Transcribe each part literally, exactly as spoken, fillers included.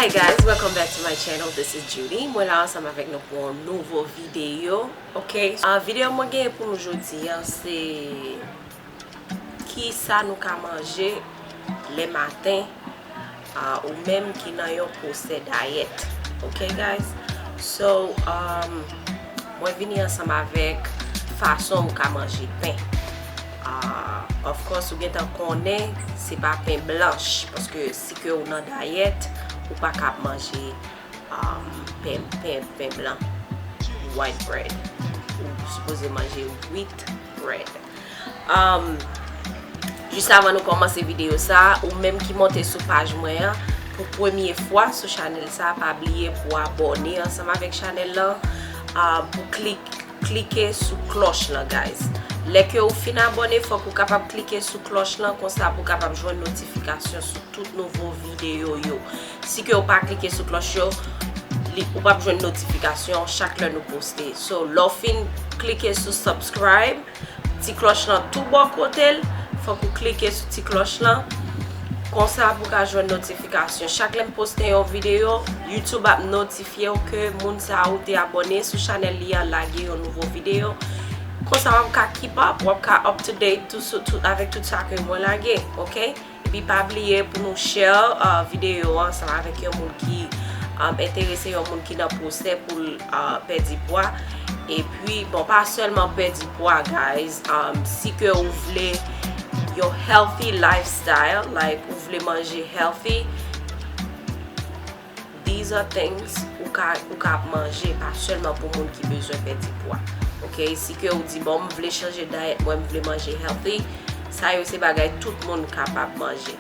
Hey guys, welcome back to my channel. This is Judy. Mwen la ansanm avèk nou pou yon nouvo videyo. Ok, ah, videyo mwen genyen pou nou jodi a, se ki sa nou ka manje lè maten, ah, ou menm ki nan yon pwosè dayèt. Ok, guys? So, um, mwen vini ansanm avèk fason ou ka manje pen. Ah, of course, ou gentan konnen se pa pen blanch, paske si ke ou nan dayèt, ou pa ka ap manje, um, pen, pen, pen blan, white bread. Ou sipoze manje wheat bread. Um, jis avan nou kòmanse videyo sa, ou menm ki monte sou paj mwen an pou premye fwa sou chanèl sa, pa bliye pou abòne ansanm avèk chanèl lan, ah, pou klik, klike sou klòch lan, guys. Lè ke ou fin abòne, fòk ou kapab klike sou klòch lan, konsa pou kapab jwenn notifikasyon sou tout nouvo videyo yo. Si ke ou pa klike sou klòch yo, li, ou p ap jwenn notifikasyon chak lè nou poste. So, lè w fin klike sou subscribe, ti klòch lan tou bò kote l, fòk ou klike sou ti klòch lan. Konsa pou w ka jwenn notifikasyon. Chak lè m poste yon videyo, YouTube ap notifye w ke moun sa a ou te abòne sou chanèl li a lage yon nouvo videyo. Konsa w ap ka keep up, w ap ka up to date tout, sou, tout, avèk tout sa ke mwen lage, ok? Epi pa bliye pou nou share, uh, videyo an ansanm avèk yon moun ki, um, enterese, yon moun ki nan pwosè pou l, uh, pèdi pwa. Epi, bon, pa sèlman pèdi pwa, guys. Um, si ke ou vle yon healthy lifestyle, like, ou vle manje healthy, these are things ou ka, ou ka ap manje, pa sèlman pou moun ki bezwen pèdi pwa. Ok, si ke ou di, "Bon, m vle chanje dayèt mwen, m vle manje healthy," sa yo se bagay tout moun kapab manje.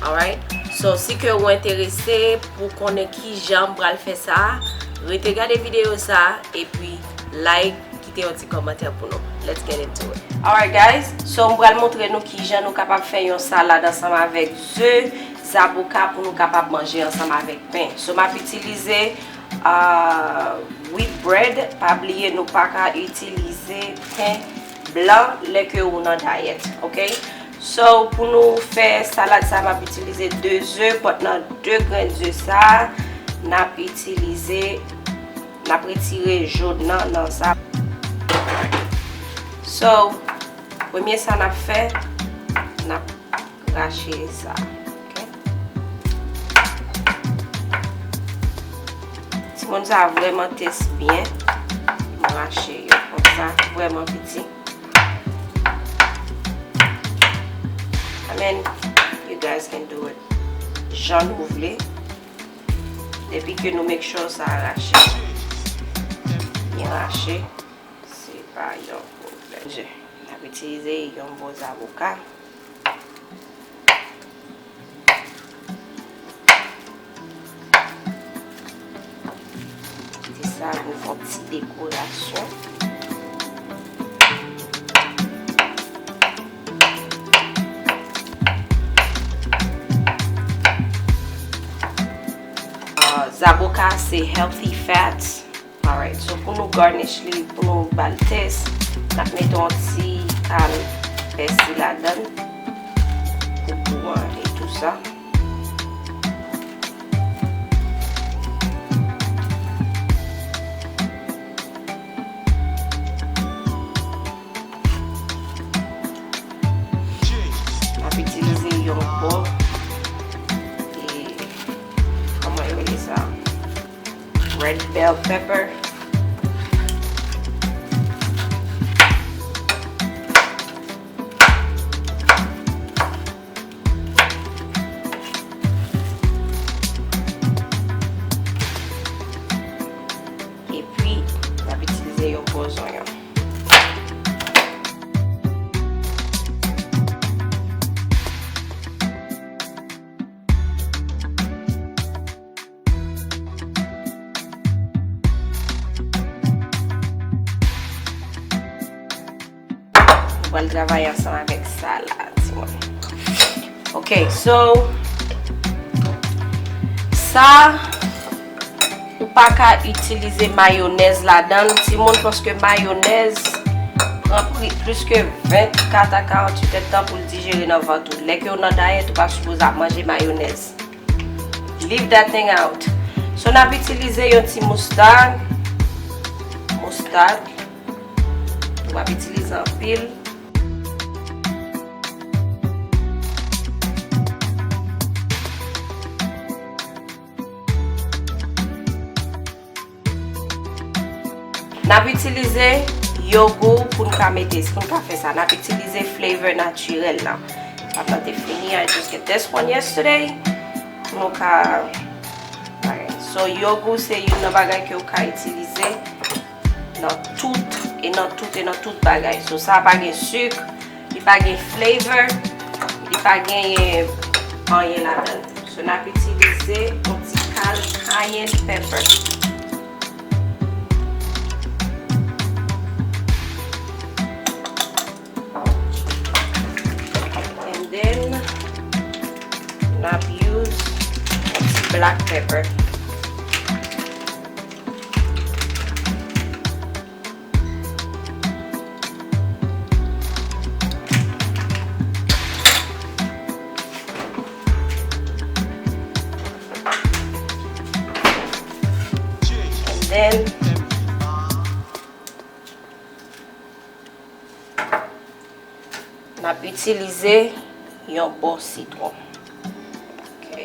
Alright? So, si ke ou enterese pou konnen kijan m pral fè sa, rete gade videyo sa, epi like, kite yon ti kòmantè pou nou. Let's get into it. Alright, guys, so m pral montre nou kijan nou kapab fè yon salad ansanm avèk ze, zaboka pou nou kapab manje ansanm avèk pen. So, m ap itilize, ah, wheat bread. Pa bliye, nou pa ka itilize pen blan lè ke ou nan dayèt, ok? So, pou nou fè salad sa, m ap itilize de ze, but nan de grenn ze sa, n ap itilize, n ap retire jòn nan, nan sa. So, premye sa n ap fè, n ap rache sa. Ok? Timoun sa vrèman tès byen. M rache yo konsa, vrèman piti. I mean, you guys can do it jan nou vle. Depi ke nou make sure sa rache. Byen rache. Se pa yon pwoblèm. N ap itilize yon bò zaboka. Ti sa pou fè yon ti dekorasyon. Ah, zaboka se healthy fats. Alright, so pou nou garnish li, pou nou ba l tès, n ap mete yon ti kal pèsi ladan l pou gou an e tou sa. N ap itilize yon bò, e, kòman yo rele sa? Red bell pepper. Epi, n ap itilize yon bò zonyon. Nou pral travay ansanm avèk sa la, timoun. Ok, so, sa, ou pa ka itilize mayonèz ladan l, timoun, paske mayonèz pran pri-, plis ke vennkat a karanntuit èdtan pou l dijere nan vant ou. Lè ke w nan dayèt, ou pa sipoze ap manje mayonèz. Leave that thing out. So, n ap itilize yon ti moustad. Moustad. Nou p ap itilize anpil. N ap itilize yogou pou n ka mete, pou n ka fè sa. N ap itilize flavor natirèl la. Pap lan te fini, I just get this one yesterday. Pou nou ka, bagay. So, yogou se youn nan bagay ke w ka itilize nan tout, e nan tout, e nan tout bagay. So, sa pa gen sik, li pa gen flavor, li pa genyen anyen ladan l. So, n ap itilize yon ti kal cayenne pepper. And then, n ap use yon ti black pepper. And then, n ap itilize yon bò sitwon. Ok.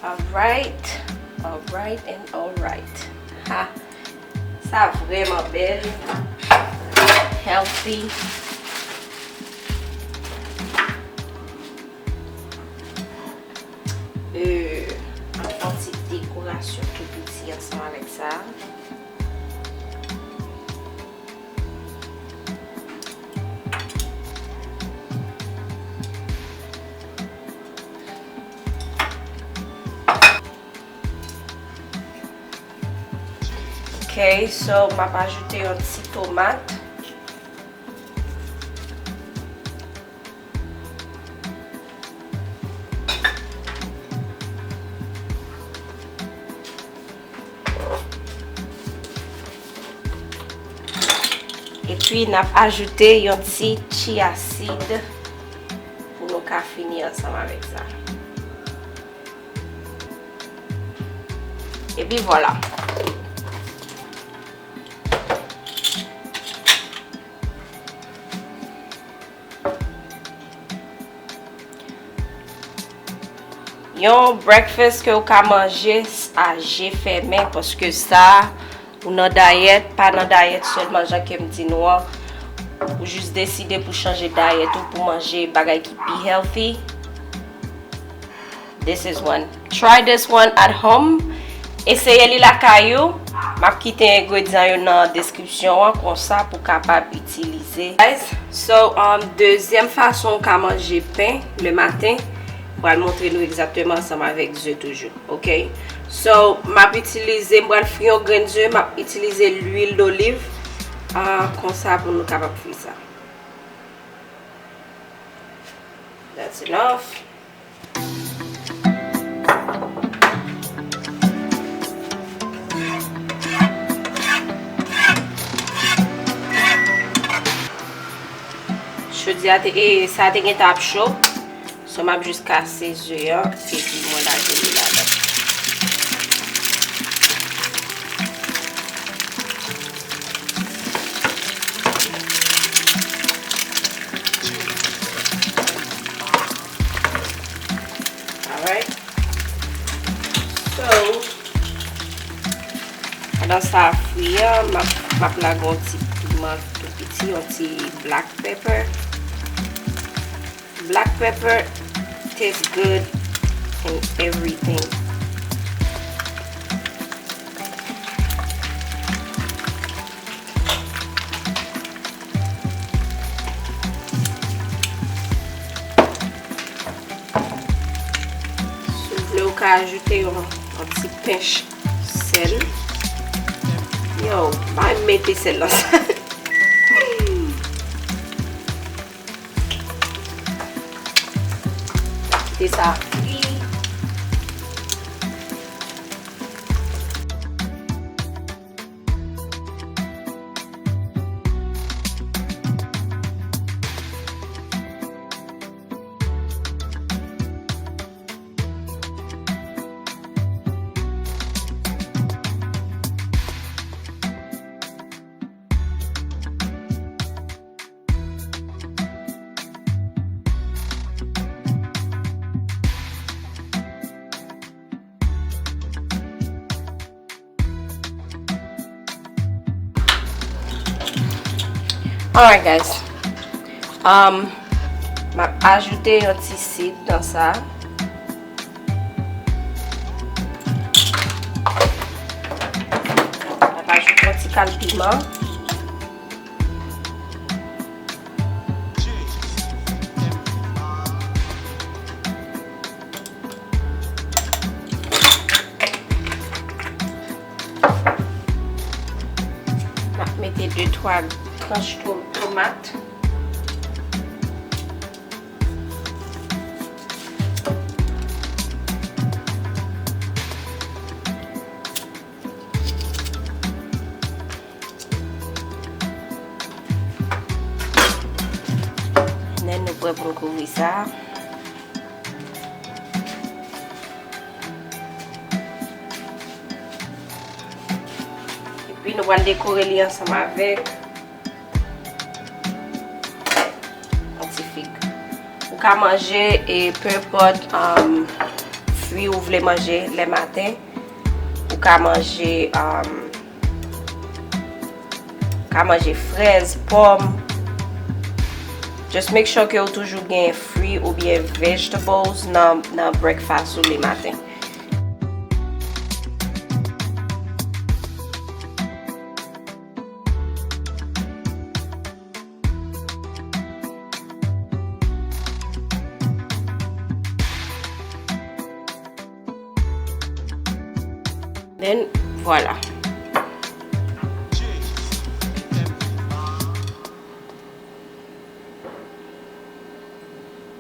Alright, alright and alright. Ha, sa vrèman bèl, healthy. Euh, m ap fè yon ti dekorasyon tou piti ansanm avèk sa. Ok, so m ap ajoute yon ti tomat. Epi n ap ajoute yon ti chia seed pou nou ka fini ansanm avèk sa. Epi vwala. Yon breakfast ke w ka manje a je fèmen, paske sa, ou nan dayèt, pa nan dayèt sèlman, jan ke m di nou an, ou jis deside pou chanje dayèt ou, pou manje bagay ki pi healthy. This is one. Try this one at home. Eseye li lakay ou. M ap kite engredyan yo nan deskripsyon an, konsa pou kapab itilize. Guys, so, um, dezyèm fason ou ka manje pen le maten, m pral montre nou egzakteman ansanm avèk ze toujou, ok? So, m ap itilize, m pral fri yon grenn ze, m ap itilize lwil doliv, ah, konsa pou nou kapab fri sa. That's enough. Chodyè a te, e, sa te gentan ap cho. So, m ap jis kase ze an, epi mwen lage li ladan. Pandan sa fri an, m ap, m ap lage yon ti piman tou piti, yon ti black pepper. Black pepper taste good in everything. Si w vle, ou ka ajoute yon, yon ti pinch sèl. Yo, m pa mete sèl nan sa. Kite sa fri. Alright, guys. Um, m ap ajoute yon ti sid nan sa. M ap ajoute yon ti kal piman. M ap mete de twa tranch to-, tomat. Nen nou prè pou n kouvri sa. Epi nou pral dekore li ansanm avèk yon ti fig. Ou ka manje, e, pe enpòt, um, fwi ou vle manje lè maten. Ou ka manje, um, ou ka manje frèz, pòm. Just make sure ke ou toujou gen fwi oubyen vegetables nan, nan breakfast ou le maten. Then, vwala.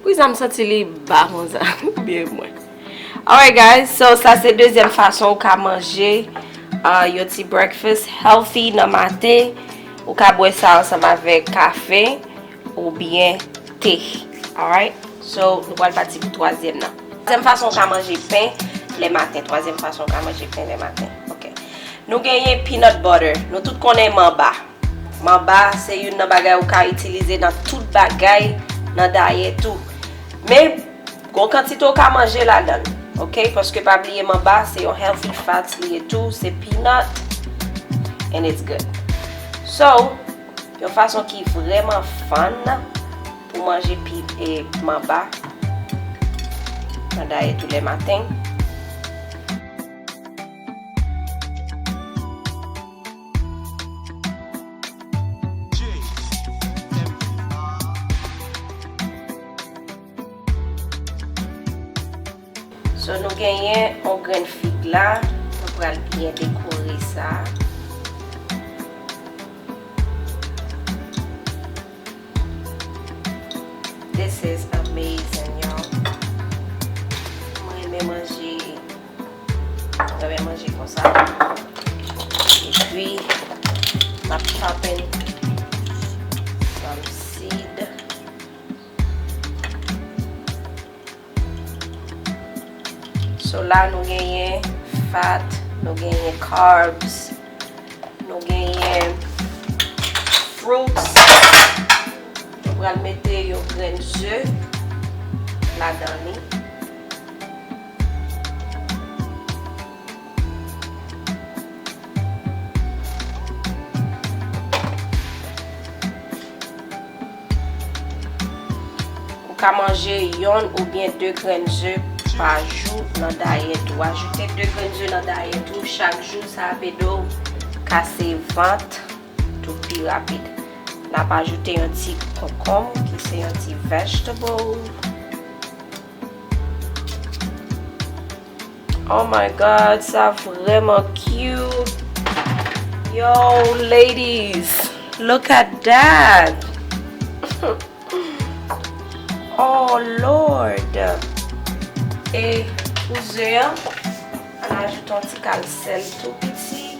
Poukisa m santi li ba konsa? Oubyen mwen. Alright, guys, so sa se dezyèm fason ou ka manje, uh, yon ti breakfast healthy nan maten. Ou ka bwè sa ansanm avèk kafe oubyen te. Alright? So, nou pral pati pou twazyèm nan. Twazyèm fason ou ka manje pen lè maten. Twazyèm fason ou ka manje pen lè maten. Ok. Nou genyen peanut butter. Nou tout konnen manba. Manba se youn nan bagay ou ka itilize nan tout bagay, nan dayèt ou. Men, gon kantite ou ka manje ladan l, ok? Paske pa bliye manba se yon healthy fats li ye tou, se peanut, and it's good. So, yon fason ki vrèman fun pou manje pi, e, manba nan dayèt ou le maten. So, nou genyen yon grenn fig la, nou pral byen dekore sa. This is amazing, y'all. Mwen renmen manje, mwen renmen manje konsa. Epi, m ap chopping some seed. So la nou genyen fat, nou genyen carbs, nou genyen fruits. Nou pral mete yon grenn ze ladan li. Ka manje yonn oubyen de grenn ze pa jou nan dayèt ou. Ajoute de grenn ze nan dayèt ou chak jou, sa ap ede w kase vant tou pi rapid. N ap ajoute yon ti konkonm ki se yon ti vegetable. Oh my God, sa vrèman cute. Yo, ladies, look at that. Oh Lord. E pou ze an, ann ajoute yon ti kal sèl tou piti.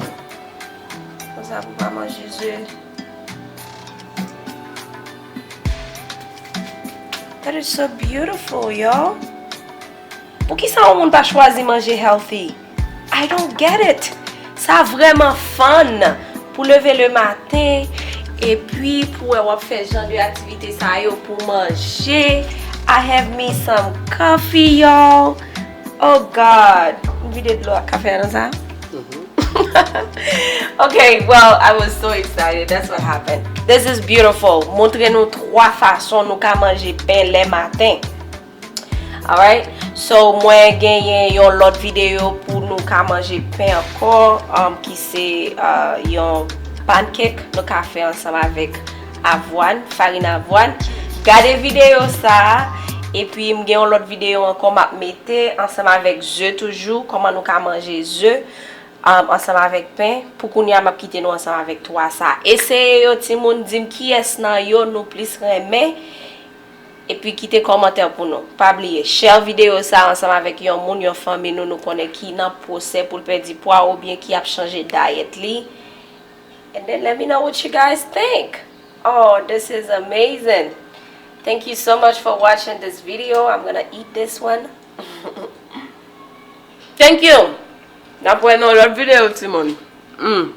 Konsa pou pa manje ze. That is so beautiful, yo. Poukisa yon moun pa chwazi manje healthy? I don't get it. Sa vrèman fun pou leve le maten epi pou wè w ap fè jan de aktivite sa yo pou manje. I have me some coffee, y'all. Oh God. M vide dlo ak kafe a nan sa. Okay, well, I was so excited. That's what happened. This is beautiful. Montre nou twa fason nou ka manje pen lè maten. Alright? So, mwen genyen yon lòt videyo pou nou ka manje pen ankò, um, ki se, uh, yon pancake nou ka fè ansanm avèk avwàn, farin avwàn. Gade videyo sa a, epi m gen yon lòt videyo ankò m ap mete ansanm avèk ze toujou, kòman nou ka manje ze, um, ansanm avèk pen. Pou kounye a, m ap kite nou ansanm avèk twa sa. Eseye yo, timoun, di m kiyès nan yo nou plis renmen. Epi kite kòmantè pou nou. Pa bliye, share videyo sa ansanm avèk yon moun, yon fanmi nou, nou konnen ki nan pwosè pou l pèdi pwa oubyen ki ap chanje dayèt li. And then let me know what you guys think. Oh, this is amazing. Thank you so much for watching this video. I'm gonna eat this one. Thank you. N ap wè nan lòt videyo, timoun. Mm.